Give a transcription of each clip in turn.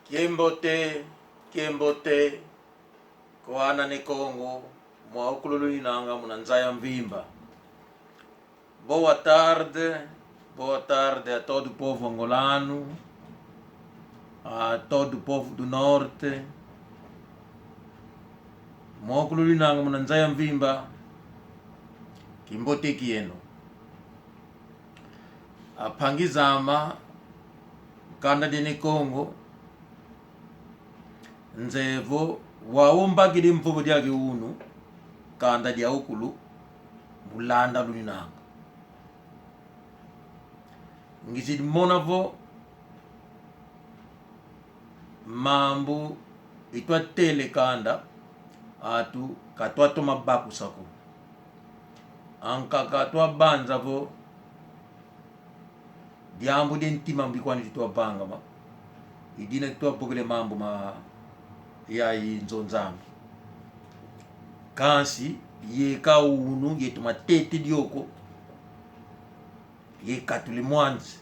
Kiembote, kiembote, koana ne Kongo, mwa okululu inanga muna nzaya mvimba. Boa tarde, boa tarde a todo o povo angolano, a todo o povo do norte. Mwa okululu inanga muna nzaya mvimba, kimbote kieno. Aphangizama kanda dini Kongo nzevo waumbakili mvuvu dyake unu kanda dya ukulu mulanda luninanga ngizidmonavo mambu itwatele kanda atu katwatoma bakusako ankaka twabanzavo Diambu dia ntima mbikwani ditwabanga ma idina ditwabokele mambu ma yayi nzo Nzambi. Kansi yeka unu yetu matete dioko yekatule mwanzi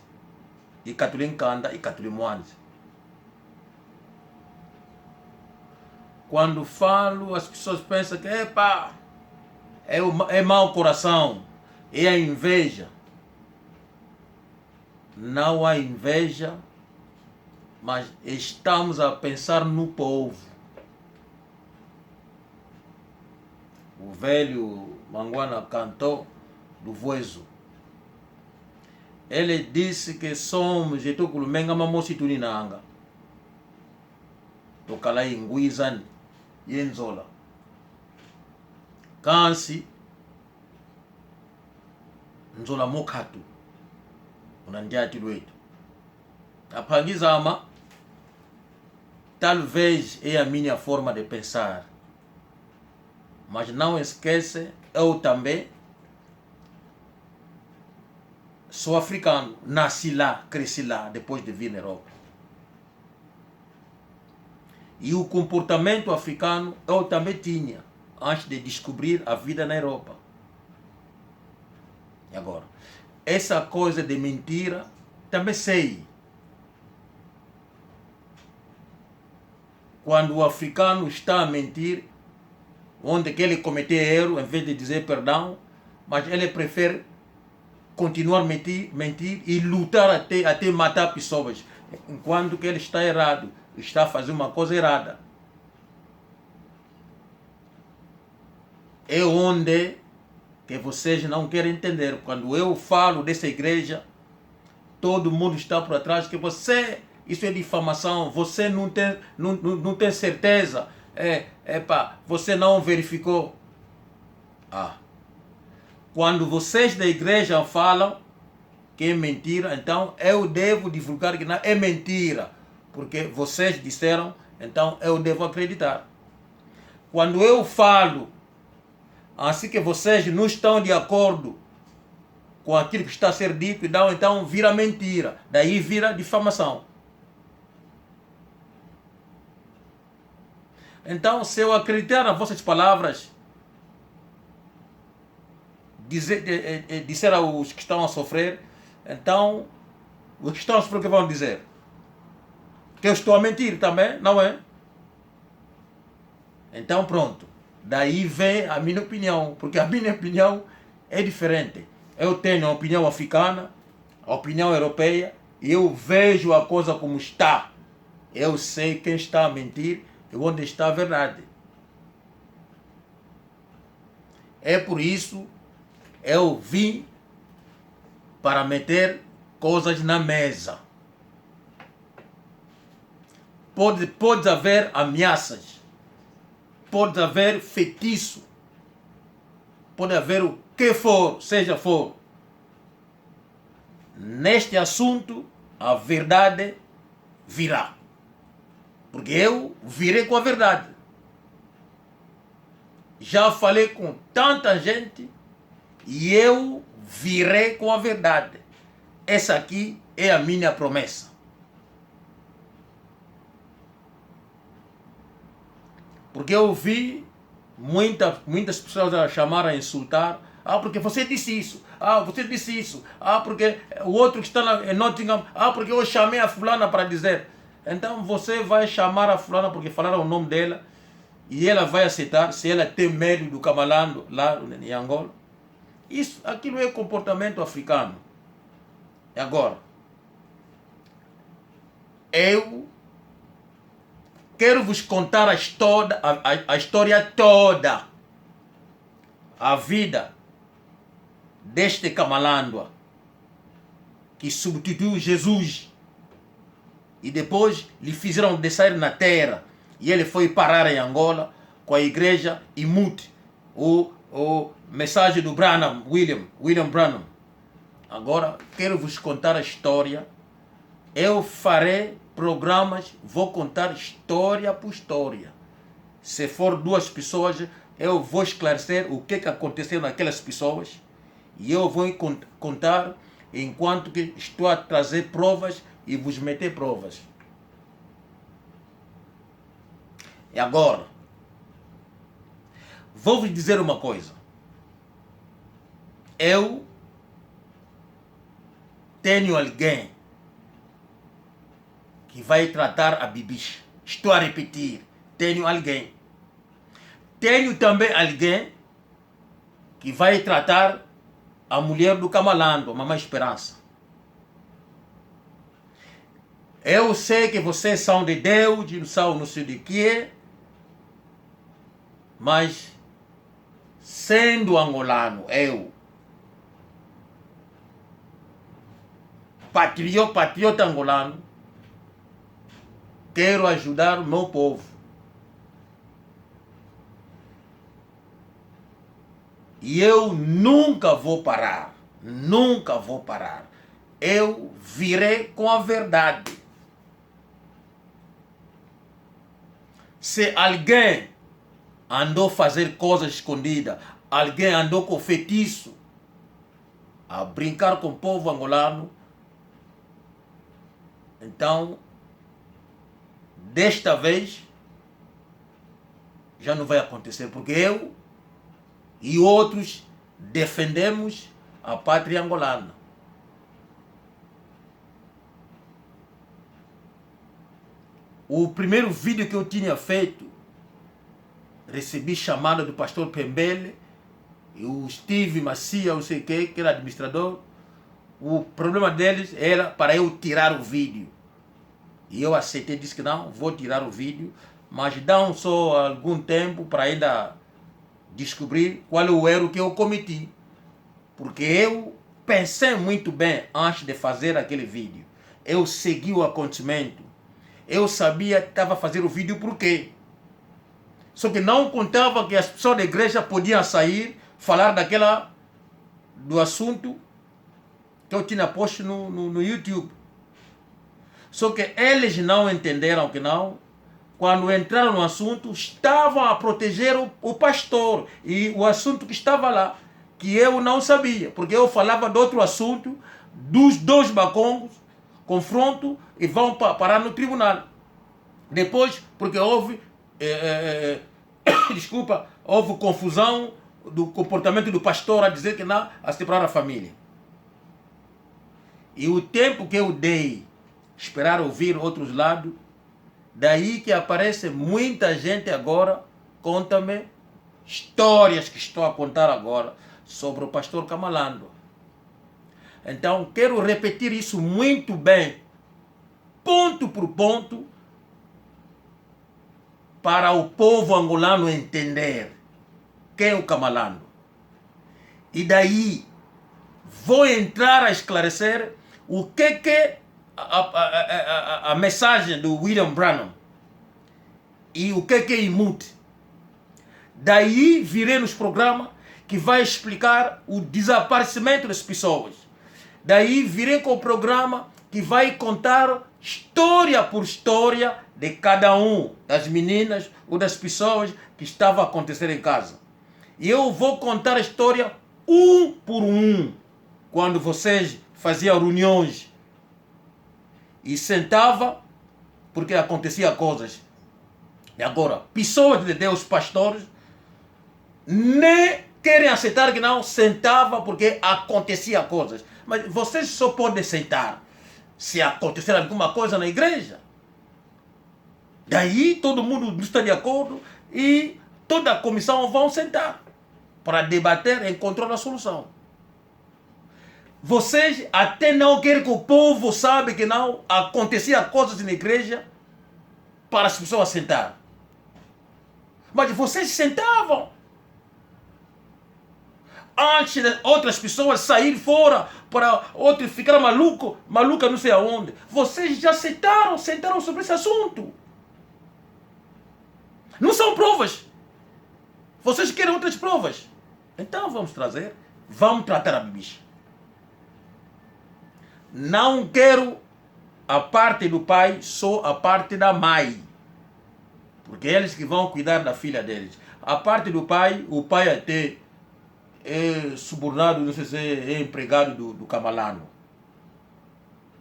yekatule nkanda ikatule mwanzi. Quando falo, as pessoas pensam que epa, é mau coração, é a inveja. Não há inveja, mas estamos a pensar no povo. O velho Manguana cantou do Voezo. Ele disse que somos etokulumenga mamosi tuninanga tokala ingwizani yenzola kansi nzola mokhatu unandiati lwetu aphangizama talvez é a minha forma de pensar mas não esquece eu também sou africano nasci lá cresci lá depois de vir na Europa e o comportamento africano eu também tinha antes de descobrir a vida na Europa. E agora, essa coisa de mentira, também sei. Quando o africano está a mentir, onde que ele cometeu erro, em vez de dizer perdão, mas ele prefere continuar a mentir, mentir e lutar até matar pessoas, enquanto que ele está errado, está a fazer uma coisa errada. É onde que vocês não querem entender. Quando eu falo dessa igreja, todo mundo está por atrás que você, isso é difamação, você não tem certeza, epa, você não verificou. Ah. Quando vocês da igreja falam que é mentira, então eu devo divulgar que não é mentira, porque vocês disseram, então eu devo acreditar. Quando eu falo, assim que vocês não estão de acordo com aquilo que está a ser dito, então vira mentira, daí vira difamação. Então, se eu acreditar nas vossas palavras, dizer aos que estão a sofrer, então, os que estão a sofrer, o que vão dizer? Que eu estou a mentir também, não é? Então, pronto. Daí vem a minha opinião, porque a minha opinião é diferente. Eu tenho a opinião africana, a opinião europeia, e eu vejo a coisa como está. Eu sei quem está a mentir e onde está a verdade. É por isso eu vim para meter coisas na mesa. Pode haver ameaças, pode haver feitiço, pode haver o que for, seja for. Neste assunto, a verdade virá. Porque eu virei com a verdade. Já falei com tanta gente e eu virei com a verdade. Essa aqui é a minha promessa. Porque eu vi muitas pessoas a chamar, a insultar. Ah, porque você disse isso. Ah, você disse isso. Ah, porque o outro que está lá em Nottingham. Ah, porque eu chamei a fulana para dizer. Então você vai chamar a fulana porque falaram o nome dela e ela vai aceitar se ela tem medo do Camalando lá em Angola. Isso, aquilo é comportamento africano. E agora, eu quero vos contar a história, a história toda, a vida deste Kamalandwa que substituiu Jesus e depois lhe fizeram descer na terra e ele foi parar em Angola com a igreja Imut, o mensagem do Branham, William Branham. Agora quero vos contar a história. Eu farei programas, vou contar história por história. Se for duas pessoas, eu vou esclarecer o que que aconteceu naquelas pessoas e eu vou contar enquanto que estou a trazer provas e vos meter provas. E agora, vou vos dizer uma coisa. Eu tenho alguém que vai tratar a Bibicha. Estou a repetir, tenho alguém. Tenho também alguém que vai tratar a mulher do Camalando, a Mamãe Esperança. Eu sei que vocês são de Deus, não são não sei de quê, mas sendo angolano, eu, patriota angolano, quero ajudar o meu povo. E eu nunca vou parar, nunca vou parar. Eu virei com a verdade. Se alguém andou fazer coisas escondidas, alguém andou com feitiço, a brincar com o povo angolano, então, desta vez, já não vai acontecer, porque eu e outros defendemos a pátria angolana. O primeiro vídeo que eu tinha feito, recebi chamada do pastor Pembele, e o Steve Macia, não sei o que, que era administrador. O problema deles era para eu tirar o vídeo. E eu aceitei, disse que não, vou tirar o vídeo, mas dão só algum tempo para ainda descobrir qual é o erro que eu cometi. Porque eu pensei muito bem antes de fazer aquele vídeo. Eu segui o acontecimento. Eu sabia que estava a fazer o vídeo por quê. Só que não contava que as pessoas da igreja podiam sair, falar do assunto que eu tinha posto no YouTube. Só que eles não entenderam que não. Quando entraram no assunto, estavam a proteger o pastor e o assunto que estava lá, que eu não sabia, porque eu falava de outro assunto, dos dois bacongos, confronto, e vão parar no tribunal. Depois, porque houve, desculpa, houve confusão do comportamento do pastor a dizer que não, a separar a família. E o tempo que eu dei, esperar ouvir outros lados, daí que aparece muita gente agora, conta-me histórias que estou a contar agora sobre o pastor Camalando. Então, quero repetir isso muito bem, ponto por ponto, para o povo angolano entender quem é o Camalando. E daí, vou entrar a esclarecer o que que a mensagem do William Branham e o que que é Imut. Daí virei nos programas que vai explicar o desaparecimento das pessoas. Daí virei com o programa que vai contar história por história de cada um, das meninas ou das pessoas que estavam a acontecer em casa. E eu vou contar a história um por um. Quando vocês faziam reuniões e sentava, porque acontecia coisas. E agora, pessoas de Deus, pastores, nem querem aceitar que não sentava porque acontecia coisas. Mas vocês só podem sentar se acontecer alguma coisa na igreja. Daí todo mundo está de acordo e toda a comissão vão sentar para debater e encontrar a solução. Vocês até não querem que o povo saiba que não acontecia coisas na igreja para as pessoas sentar. Mas vocês sentavam antes de outras pessoas sair fora para outros ficar maluco, maluca não sei aonde. Vocês já sentaram, sentaram sobre esse assunto. Não são provas. Vocês querem outras provas. Então vamos trazer, vamos tratar a bicha. Não quero a parte do pai, só a parte da mãe. Porque eles que vão cuidar da filha deles. A parte do pai, o pai até é subornado, não sei se é empregado do Camalano.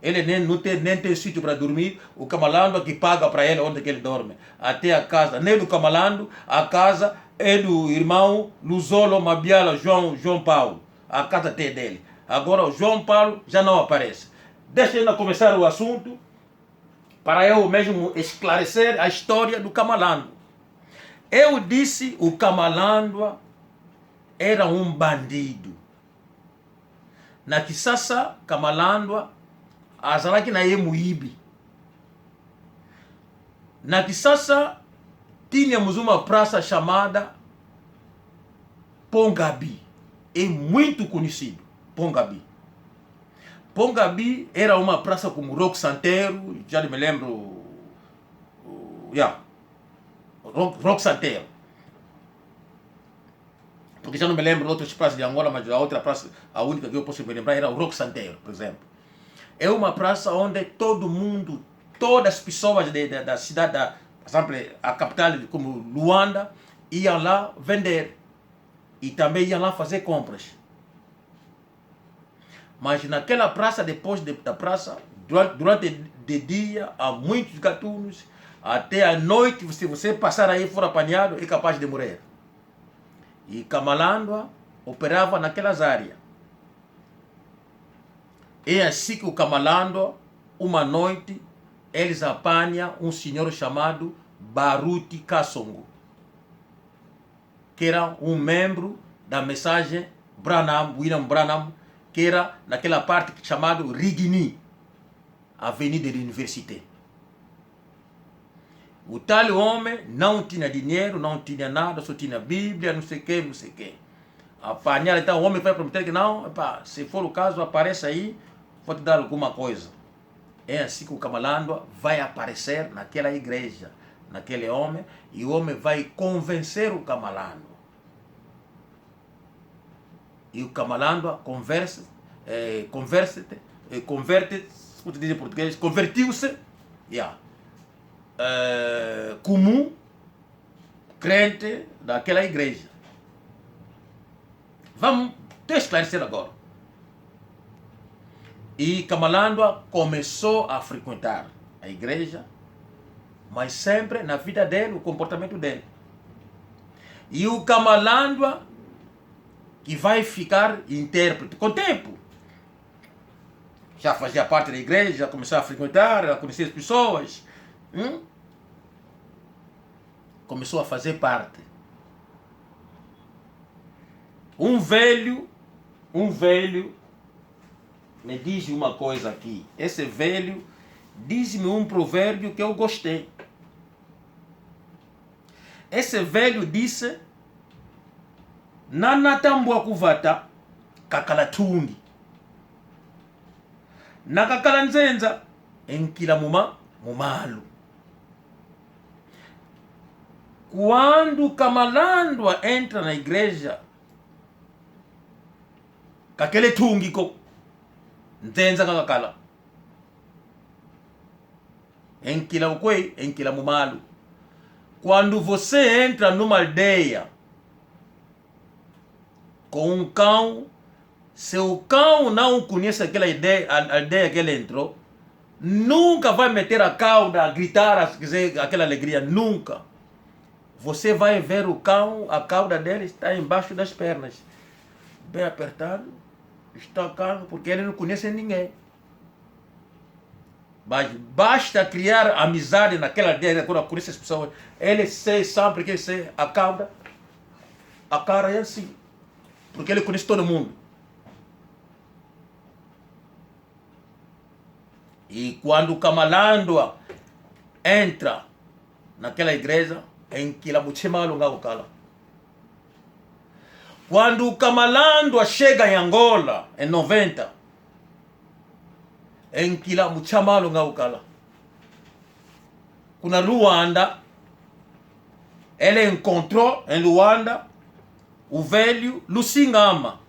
Ele nem, não tem, nem tem sítio para dormir, o Camalando é que paga para ele onde que ele dorme. Até a casa, nem do Camalando, a casa é do irmão Luzolo Mabiala João Paulo. A casa tem dele. Agora o João Paulo já não aparece. Deixa eu começar o assunto para eu mesmo esclarecer a história do Camalando. Eu disse o Camalando era um bandido. Na Kisasa, Kamalandwa azalaki na ye moyibi. Na Kisasa tínhamos uma praça chamada Pongabi. É muito conhecido, Pongabi. Pongabi era uma praça como Roque Santeiro, já me lembro, yeah, Roque Santeiro. Porque já não me lembro outras praças de Angola, mas a outra praça, a única que eu posso me lembrar era o Roque Santeiro, por exemplo. É uma praça onde todo mundo, todas as pessoas da cidade, por exemplo, a capital como Luanda, iam lá vender. E também iam lá fazer compras. Mas naquela praça, depois da praça, durante de dia, há muitos gatunos, até à noite, se você passar aí e for apanhado, é capaz de morrer. E Kamalandwa operava naquelas áreas. É assim que o Kamalandwa, uma noite, eles apanham um senhor chamado Baruti Kassongo, que era um membro da mensagem Branham, William Branham, que era naquela parte chamada Rigini, Avenida da Université. O tal homem não tinha dinheiro, não tinha nada, só tinha Bíblia, não sei o que, não sei o que. Apanhar, então o homem vai prometer que não, epa, se for o caso, aparece aí, vou te dar alguma coisa. É assim que o Kamalandwa vai aparecer naquela igreja, naquele homem, e o homem vai convencer o Kamalandwa. E o Kamalandwa conversa, converte, como se diz em português, convertiu-se, yeah, como crente daquela igreja. Vamos te esclarecer agora. E Kamalandwa começou a frequentar a igreja, mas sempre na vida dele, o comportamento dele. E o Kamalandwa que vai ficar intérprete com o tempo. Já fazia parte da igreja, já começou a frequentar, a conhecer as pessoas. Começou a fazer parte. Um velho me diz uma coisa aqui. Esse velho diz-me um provérbio que eu gostei. Esse velho disse: Nanatambwa kuvata kakalatungi nakakala nzenza enkila muma mumalu. Quando Kamalandwa entra na igreja, kakele tungiko nzenza kakakala enkila ukwei enkila mumalu. Quando você entra numa aldeia com um cão, se o cão não conhece aquela ideia, a aldeia que ele entrou, nunca vai meter a cauda, a gritar, a dizer, aquela alegria, nunca. Você vai ver o cão, a cauda dele está embaixo das pernas, bem apertado, está calmo, porque ele não conhece ninguém. Mas basta criar amizade naquela aldeia, quando conhece as pessoas, ele sei sempre que ele a cabra, a cara é assim. Porque ele conhece todo mundo. E quando o Kamalandwa entra naquela igreja, em Kilamuchema. Quando o Kamalandwa chega em Angola, em 90, em Kilamuchama. Kuna Luanda, ele encontrou em Luanda o velho Lucingama,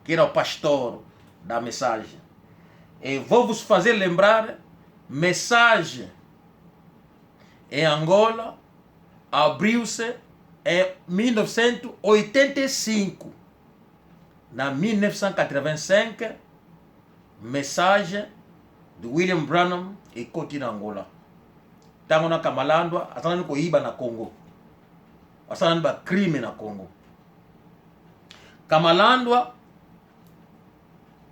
que era o pastor da mensagem. E vou vos fazer lembrar, mensagem em Angola abriu-se em 1985. Na 1985, mensagem de William Branham ekoti na Angola. Ntango na Kamalandwa aza nani koyiba na Congo, asala nani bacrime na Congo. Kamalandwa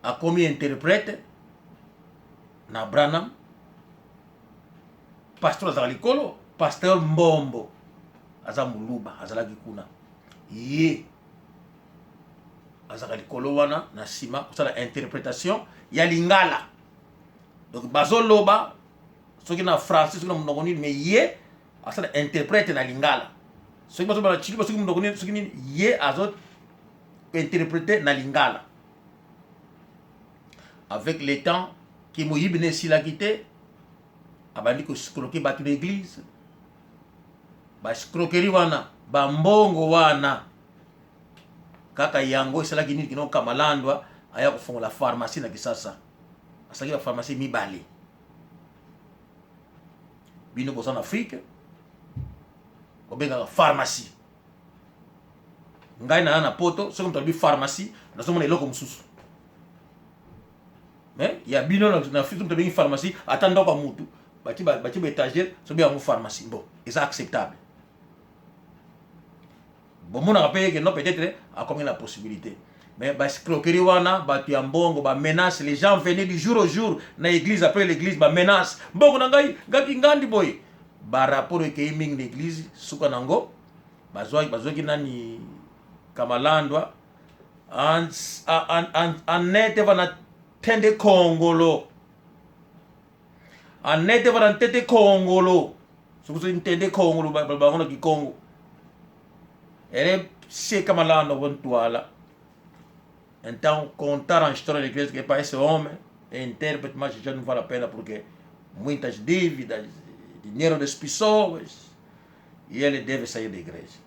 akomi interprète na Branham. Pasteur azalaka likolo, pasteur Mbombo aza moluba, azalaki kuna, ye azalaka likolo wana na nsima kosala interprétation ya lingala. Donc bazoloba soki na français, soki na monoko nini, mais ye asala interprète na lingala. Soki bazoloba na tshiluba, soki monoko nini, soki nini, ye azo interpréter na lingala. Avec le temps ki moyibi na esilaki te, abandi koescroquer bato na église. Baescroquerie wana, bambongo wana kaka yango esalaki nini? Kino Kamalandwa aya kofongola pharmacie na Kisasa. Asalaki bapharmacie mibale. Bino boza na Afrique, obengaka pharmacie. Ngai naza na Poto, soki moto alobi pharmacie, nazomona eloko mosusu. Mais ya bino na Afrique, moto abengi pharmacie, ata ndako ya mutu bati baétagère, soki yango pharmacie, bon, eza acceptable. Bomonaka mpe yeke non, peut-être akomi na possibilité. Mais baescroquerie wana, bato ya mbongo, bamenace, les gens venaient du jour au jour na église, après l'église bamenace: mbongo na ngai, ngaki ngandi boye. Barapport ekei mingi na église. Suka nango bazwaki nani? Kamalandwa anete vana tende kongolo, anete vana ntete kongolo, soki soki ntende kongolo bango na kikongo. Ele se Kamalandwa vontwala. Então contaram a história da igreja que para esse homem é intérprete, mas já não vale a pena porque muitas dívidas, dinheiro das pessoas, e ele deve sair da igreja.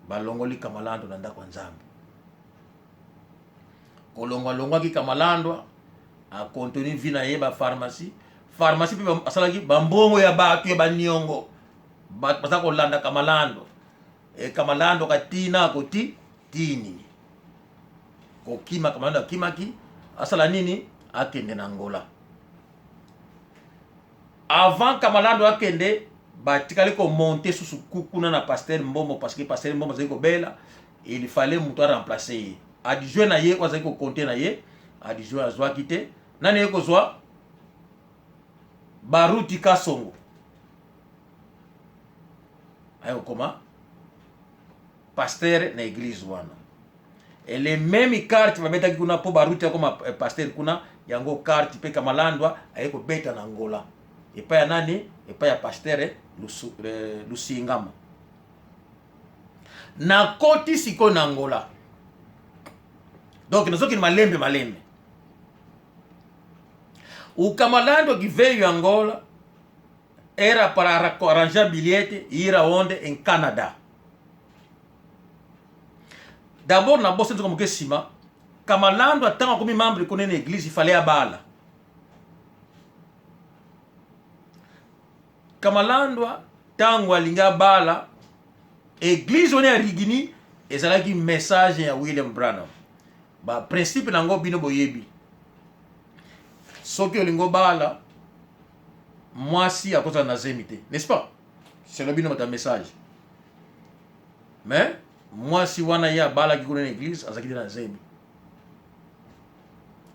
Balongoli Kamalandwa na ndako ya Nzambe. Kolongwalongwaki Kamalandwa, acontinuer vie na ye, bapharmacie, pharmacie mpe asalaki bambongo ya bato ya baniongo. Bato baza kolanda Kamalandwa. E Kamalandwa katina akoti tini kokima. Kamalandwa akimaki, asala nini? Akende na Angola. Avant Kamalandwa akende, batikali komonter susu kuna na pasteur Mbombo, parce que pasteur Mbombo azali kobela, il fallait moto aremplace ye. Adjoint na ye oyo azali kocompter na ye, adjoint azwaki te. Nani ye kozwa? Baruti Kasongo aye kokoma pasteur na église wana. Et les mêmes carte babetaki kuna mpo Baruti akoma pasteur kuna, yango carte mpe Kamalandwa aye kobeta na Angola epai ya nani? Epai ya pasteur Lusingama. Nakoti sikoyo na Angola, donc nazokende malembe malembe. O Kamalandwa que veio a Angola era para arranjar bilhete e ir aonde? Em Canadá. D'abord na bosi nzoka moke nsima, Kamalandwa ntango akomi membre kuna na église, il fallait abala. Kamalandwa ntango alingi abala, église wana ya Rigini ezalaki message ya William Branham. Baprincipe nango bino boyebi. Soki olingi obala mwasi, akozala na zemi te, n'est-ce pas? Selo bino bato ya message. Mais mwasi wana ye abalaki kuna na église azalaki te na zemi.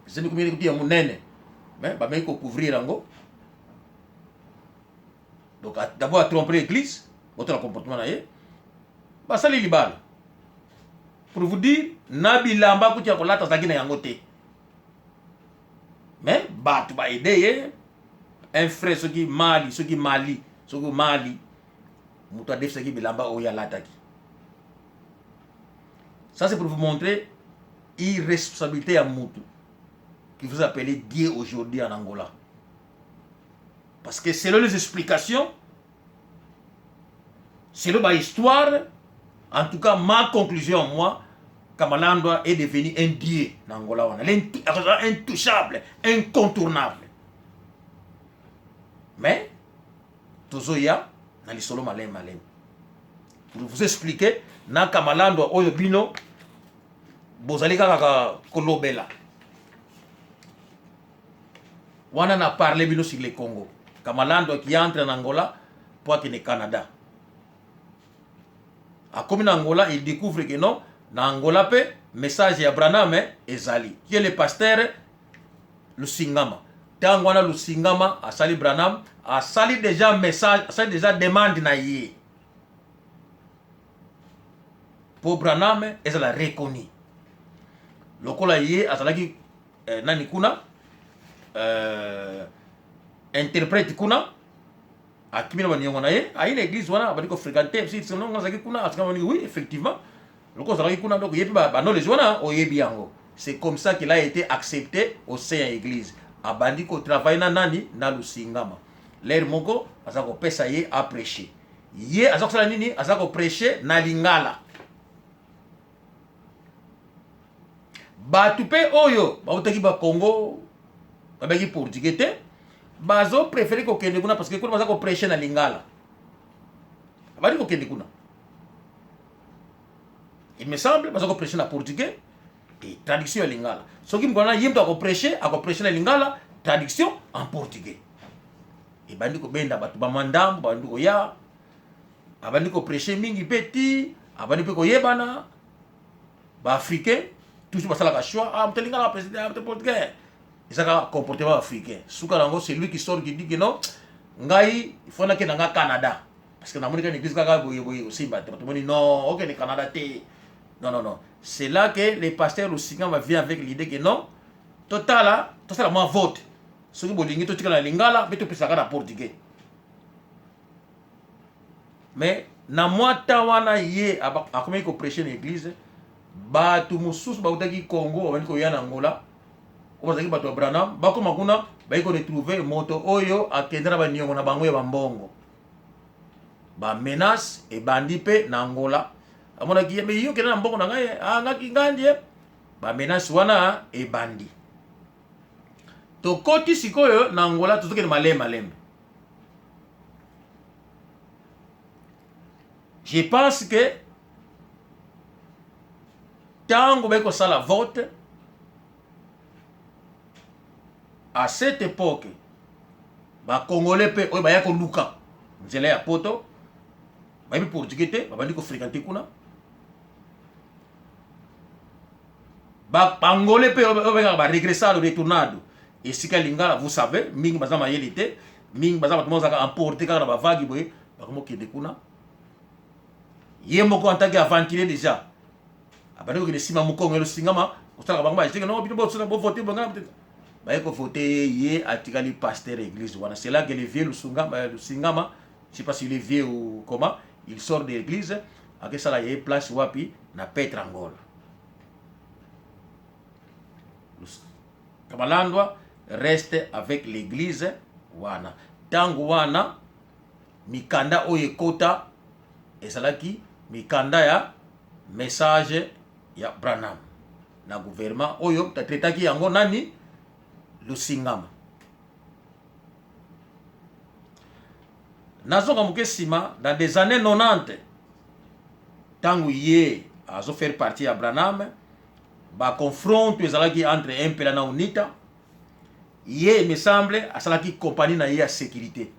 Zemi komi kuti ya monene, mais bameki kocouvrir yango. Donc d'abord atrompe l'église, botala comportement na ye. Basali libala. Pour vous dire, na bilamba kuti ya kolata azalaki na yango te. Mais bato ba aider ye, un frère soki Mali, soki Mali, soki Mali, moto adefisaki bilamba oyo alataki. Ça, c'est pour vous montrer irresponsabilité ya mutu qui vous appelez Dieu aujourd'hui en Angola. Parce que selon les explications, selon ma histoire, en tout cas ma conclusion, moi, Kamalandwa est devenu un dieu en Angola. Intouchable, incontournable. Mais, tozoya na lisolo malem malem. Pour vous expliquer, na Kamalandwa oyo bino bozali kaka kolobela. Wana na parler bino sur le Congo. Kamalandwa qui entre en Angola pour akende Canada. Akomi na Angola, il découvre que non, na Angola pe message ya Branham ezali. Qui est le pasteur Lusingama. Tango wana Lusingama asali Branham, asali déjà message, asali déjà demande na ye. Po Branham ezala reconnu. Lokola ye azalaki nani kuna interprète kuna, akimi na baniongo na ye, ayi na église wana, abandi kofréquente. Si sinon azalaki kuna, azalaki, oui, effectivement, lokola ozalaki kuna, donc yebi ba knowledge wana, oyebi yango. C'est comme ça qu'il a été accepté au sein ya église. Abandi kotravaille na nani? Na Lusingama. Lere moko aza kopesa ye aprêche. Ye aza kosala nini? Aza koprêche na lingala. Bato mpe oyo bautaki bakongo, babaki portugais te, bazo préféré kokende kuna parce que kuna baza koprêche na lingala. Abandi kokende kuna, il me semble, baza koprêche na portugais et traduction ya lingala. Soki mokolo na ye moto akoprêche, akoprêche na lingala, traduction en portugais. Ebandi kobenda bato bamandambo, babandi koya. Abandi koprêche mingi mpe ti abandi mpe koyebana. Baafricain toujours basalaka choix: ah, moto lingala, président, moto portugais. Ezaka comportement africain. Suka nango, c'est lui qui sort, qui dit que non, ngai il faut nakende nga Canada, parce que namoni kaka église kaka boye boye osimba te. Bato moni non, okende Canada te, non, non, non. C'est là que le pasteur Lusingama vient avec l'idée que non, totala, tosala mwa vote. Soki bolingi totikala na lingala mpe topesaka na portugais. Mais na mwa temps wana ye akomaki koprêche na église, bato mosusu bautaki Congo, babandi koya na Angola, oyo bazalaki bato ya Branham. Bakoma kuna, bayi koretrouve moto oyo akende na baniongo na bango ya bambongo. Bamenace ebandi mpe na Angola. Amonaki ye, me yo okende na mbongo na ngai, angaki ngandi ye. Bamenace wana ebandi. Tokoti sikoyo na Angola, tozokende malembe malembe. Je pense que ntango bayi kosala vote à cette époque, bacongolais mpe oyo baya koluka nzela ya poto, bayebi portugais te, babandi kofréquente kuna. Bangolais mpe oyo babengaka baregressado, retournado, esika lingala, vous savez, mingi baza mayele te, mingi baza bato moko bazalaka emporte kaka na bavagi boye, bakomokende kuna. Ye moko en tant que aventurier déjà abandi kokende nsima mokongo elosingama kosalaka bango baesteke no bino bosala bovote bonga. Baye kovote ye, atikali pasteur église wana. C'est là que le vieux Lusingama, je sais pas s'il est vieux ou comment, il sort de l'église, akesala ye place wapi? Na Petre Angola. Kamalandwa reste avec l'église wana. Ntango wana mikanda oyo ekota ezalaki mikanda ya message ya Branham na gouvernement oyo tatraitaki yango nani? Lusingama. Nazonga moke nsima, dans des années 90, ntango ye azo faire partie ya Branham, baconfronte ezalaki entre Mpela na Unita. Ye, me semble, asalaki compagnie na ye ya sécurité.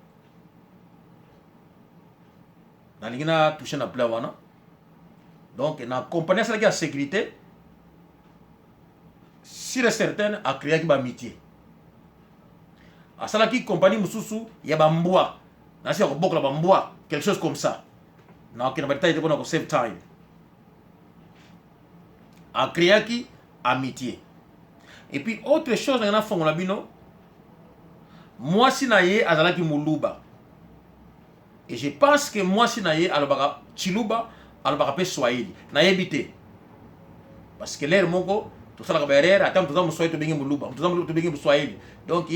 Nalingi na touche na plan wana. Donc na compagnie asalaki ya sécurité, sur et certaine acréaki baamitié. Asalaki compagnie mosusu ya bambwa. Nasi ya kobokola ba mbwa, quelque chose comme ça. Nakokende ba détail te pona ko save time. A créaki amitié. Et puis autre chose na fongola bino, mwasi na ye azalaki muluba. Et je pense que mwasi na ye alobaka tshiluba, alobaka pe swahili. Nayebi te. Parce que l'air moko tosalaka ba erreur, ata moto aza moswahili tobengi muluba, moto aza muluba tobengi moswahili. Donc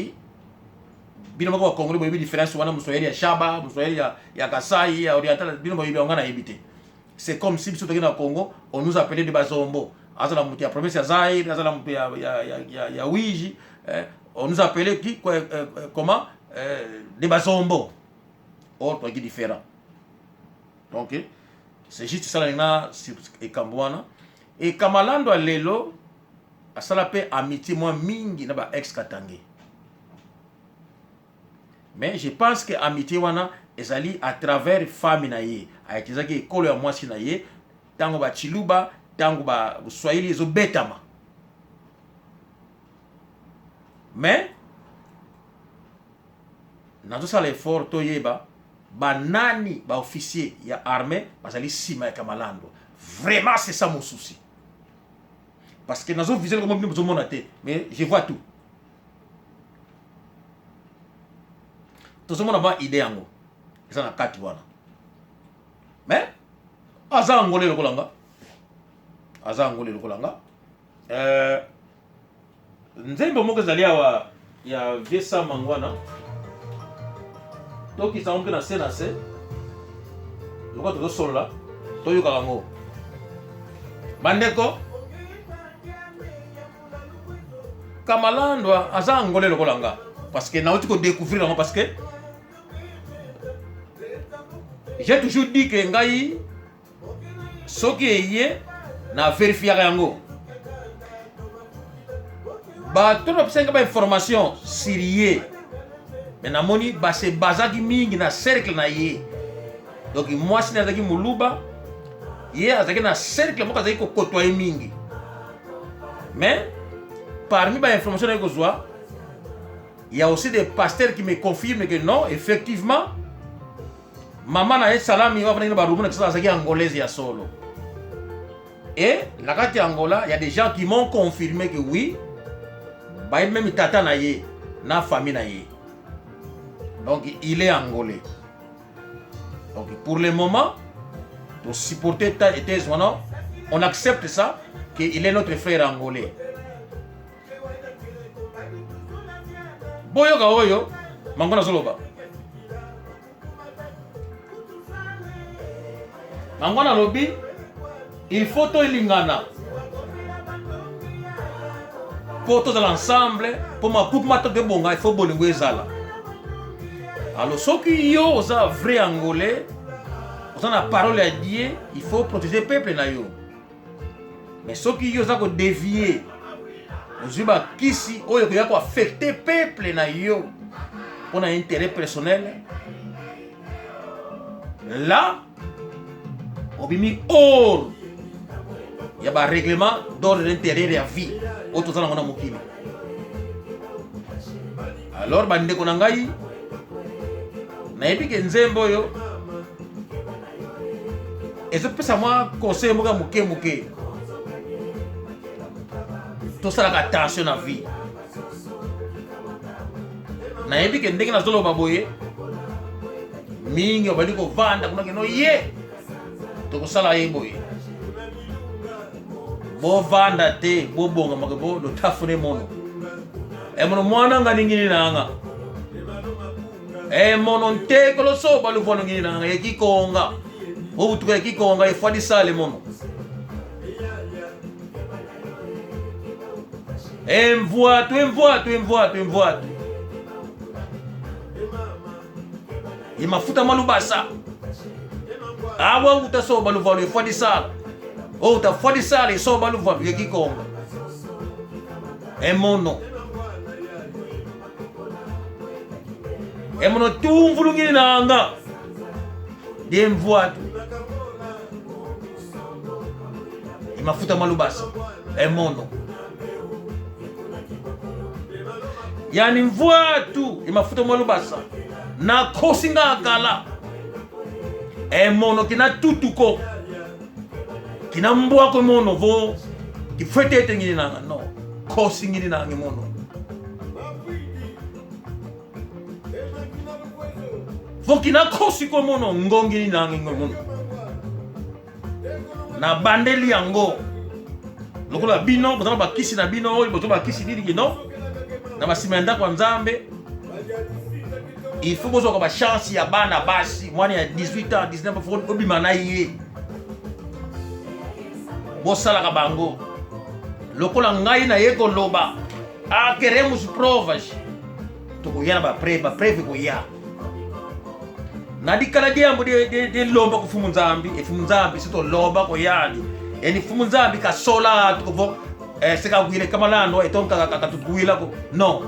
bino moko ba congolais boyebi différence wana, moswahili ya Shaba, moswahili ya Kasai, ya Oriental, bino boyebi yango, nayebi te. C'est comme si biso toki na Congo, on nous appelait de bazombo. Azala moto ya province ya Zaire, azala moto ya Wiji, eh, on nous appelait qui quoi, comment des bazombo. Or toki différent. Donc c'est juste ça na ekambo wana. Et Kamalando lelo asala pe amitié mwa mingi na ba ex Katangais. Mais je pense que amitié wana ezali à travers famille na ye. Ayetizaki ekolo ya mwasi na ye tango ba Chiluba, tango ba Swahili ezobetama. Mais nazosala effort toyeba banani ba officier ya armée bazali sima ya Kamalando. Vraiment c'est ça mon souci. Parce que nazo viser comme bino bozomona te, mais je vois tout. Tozomona ba idée yango eza na kati wana. Mais aza angolais lokola nga. Aza angolais lokola nga. Nzembo moko ezali awa ya vieux Sam wana. Tokisa ngo mpe na se na se. Lokola tozosolola, toyokaka yango. Bandeko, Kamalandwa aza angolais lokola nga. Parce que nauti ko découvrir yango, parce que j'ai toujours dit que ngai soki eye na vérifiaka yango. Bato bapesaki ba information sur ye, mais namoni base bazaki mingi na cercle na ye. Donc mwasi na azalaki moluba, ye azalaki na cercle moko azalaki kokotoye mingi. Mais parmi ba information na ye kozwa, il y a aussi des pasteurs qui me confirment que non, effectivement, maman na ye Salami wa na barumu na kisasa azalaki angolaise ya solo. Et na kati ya Angola, il y a des gens qui m'ont confirmé que oui, ba même tata na ye, na famille na ye. Donc il est angolais. Donc pour le moment, pour supporter ta thèse wana, on accepte ça qu'il est notre frère angolais. Boyoka oyo mango nazoloba. Mango nalobi, il faut tolingana po tozala ensemble, po makuku matoto ebonga, il faut bolingo ezala. Alors soki yo oza vrai angolais, oza na parole ya Dieu, il faut protéger peuple na yo. Mais soki yo oza ko dévier, ozwi ba kisi oyo ekoya ko affecter peuple na yo pour un intérêt personnel, là obimi hors ya ba règlement d'ordre intérieur ya vie oyo toza nango na mokili. Alors bandeko na ngai, nayebi ke nzembo oyo ezopesa mwa conseil moko ya moke moke, tosalaka attention na vie. Nayebi ke ndenge nazoloba boye mingi babandi kovanda kuna keno ye tokosala ye boye, bovanda te, bobongamaka bo lotafune mono emono mwana nga ningini nanga emono ntekolo so baluvwano ngini nanga yekikonga obutuka yekikonga efwadisale mono emvwatu emvwatu emvwatu emvwatu ye mafuta malubasa awa uta so baluvwalo efwadisala o uta fwadisala eso baluvwalo yekikonga emono emono tumvulungini nanga demvwatu mafuta malubasa emono yani mvwatu imafuta malubasa. Nakosi nga kala. E mono kina tutuko. Kina mbwa ko mono vo kifwete ete ngini nanga no. Kosi ngini nanga mono. Vo kina kosi ko mono ngongini nanga mono. Nabandeli yango lokola bino boza na bakisi na bino oyo boza bakisi nini kino na basima ya ndako ya Nzambe. Il faut bozwaka bachance ya bana basi, mwana ya 18 ans, 19 ans, obima na ye, bosalaka bango lokola ngai naye koloba. Ah, queremos provas. Tokoya na bapreuve, bapreuve ekoya na dikala diambo de lomba ku fumu Nzambi. E fumu Nzambi se tolomba koyali eni fumu Nzambi kasola tukovo eh, sekagwile kamalando etonka katugwila ko non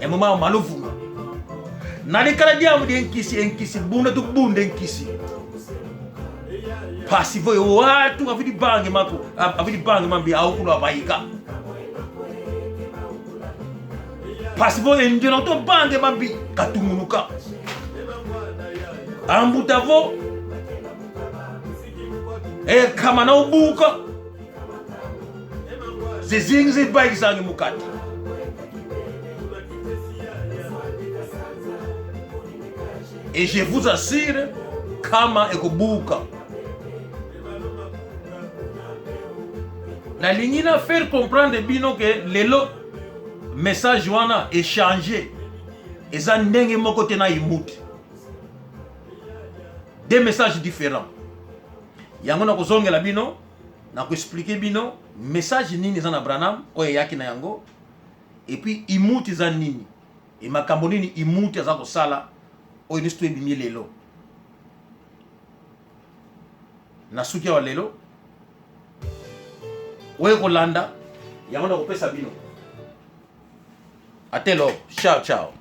emoma maluvunga na dikala diambo de nkisi enkisi bunda tubunda enkisi pasi voyo watu avidi bange mako avidi bange mambi aukulu abayika pasi vo enjona to bange mambi katunguluka ambuta vo ekama na ubuka zizingi zibayikisange mukati. Et je vous assure, kama ekobuka. Nalingi na faire comprendre bino ke lelo message wana échanger eza ndenge moko te na imuti, deux messages différents. Yango nakozongela bino, nakoexplike bino message nini eza na Branham oyo eyaki na yango, et puis imuti eza nini e makambo nini imuti aza kosala oyo nyonso to ebimi lelo. Nasuki awa lelo, oyo kolanda yango nakopesa bino. Atelo, ciao ciao.